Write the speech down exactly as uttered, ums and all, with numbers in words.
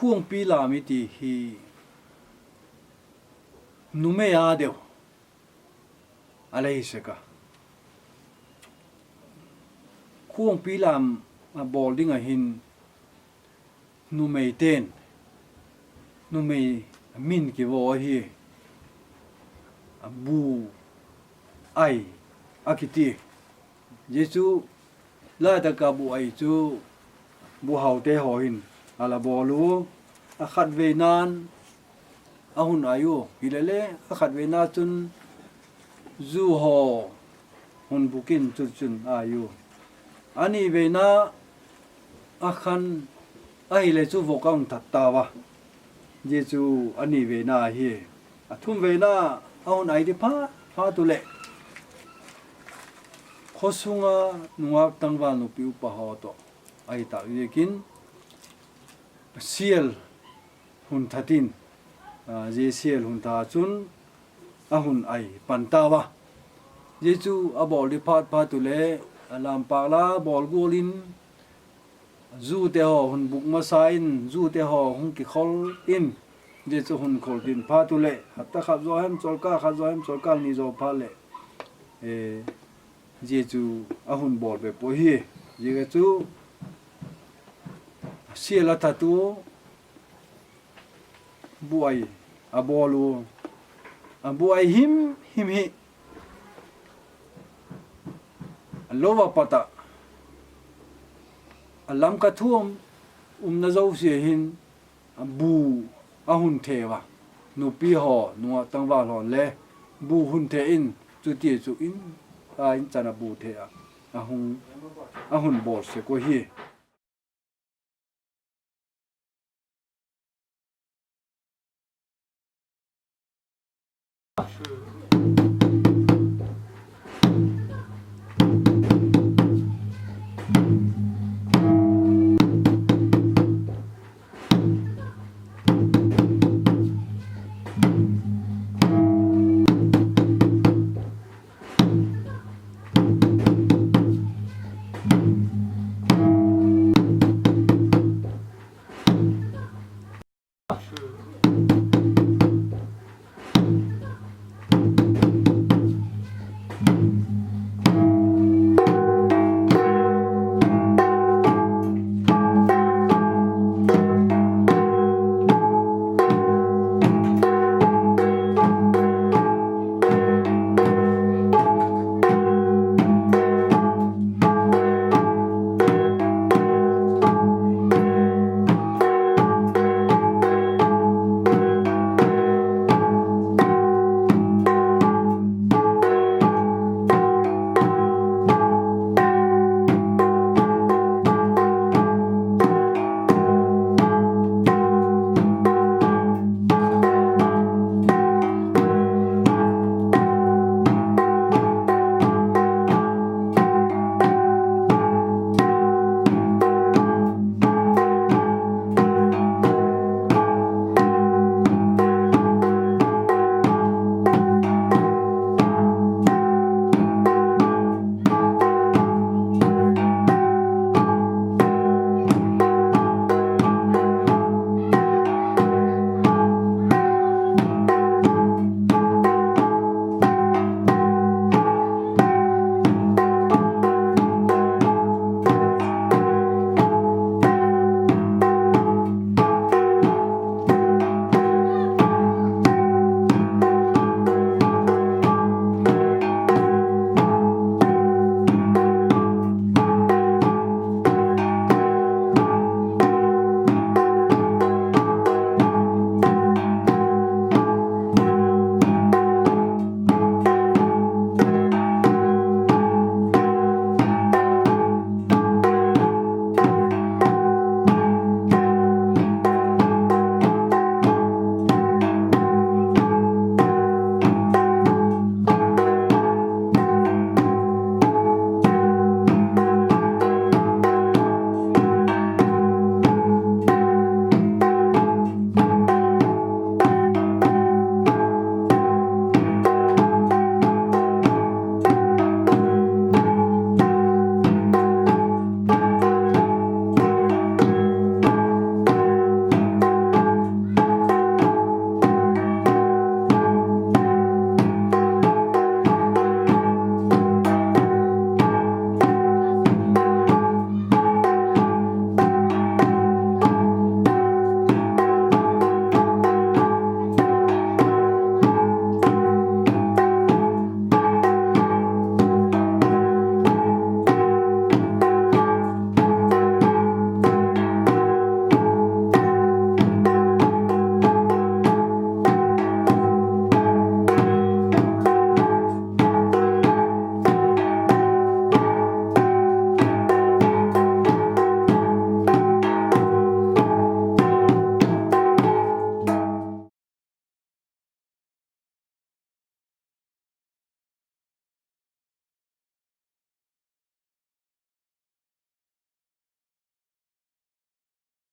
Khuangpi lam i ti hi numei â deu a la hi sek a. Khuangpi lam a bawl ding ah hin numeite'n, numei min kivaw ahi, bu ai a kiti. Zia chu lai tak ah bu ai chu bu haute haw hin a la bawl u. A khatveina'n a hun ai u hile le, a khatveina chun zu haw hun bûk in chun chun ai u. A niveina a khan ahile chu vok a hung that tau a. Zia chu a niveina ahi. A thumveina a hun ai di phat phat u leh, khaw sung a nungak tangval nupi upa haw tawh ahi tak ziakin sial hun that in, zia sial hun that chun a hun ai pan tau a. Zia chu a bawl di phat phat u leh, a lam pâk la bawl gual in, zute haw hun bûk masa in, zute haw hung kikhol in, zia chu hun khol din phat u leh, hapta khat zaw hem, chawlkâl khat zaw hem, chawlkâl ni zaw phat leh, zia chu a hun bawl bep uh hi. Zia chu sial a that u, bu ai a bawl u, a bu ai him him hi a lo a pat ah, a lam ka thuam umna zosia hin bu a hun the ua. Nupi haw, nungak tangval haw'n le bu hun the in, chutia chu in, a in chan a bu the a, a hun bawl sek uh hi.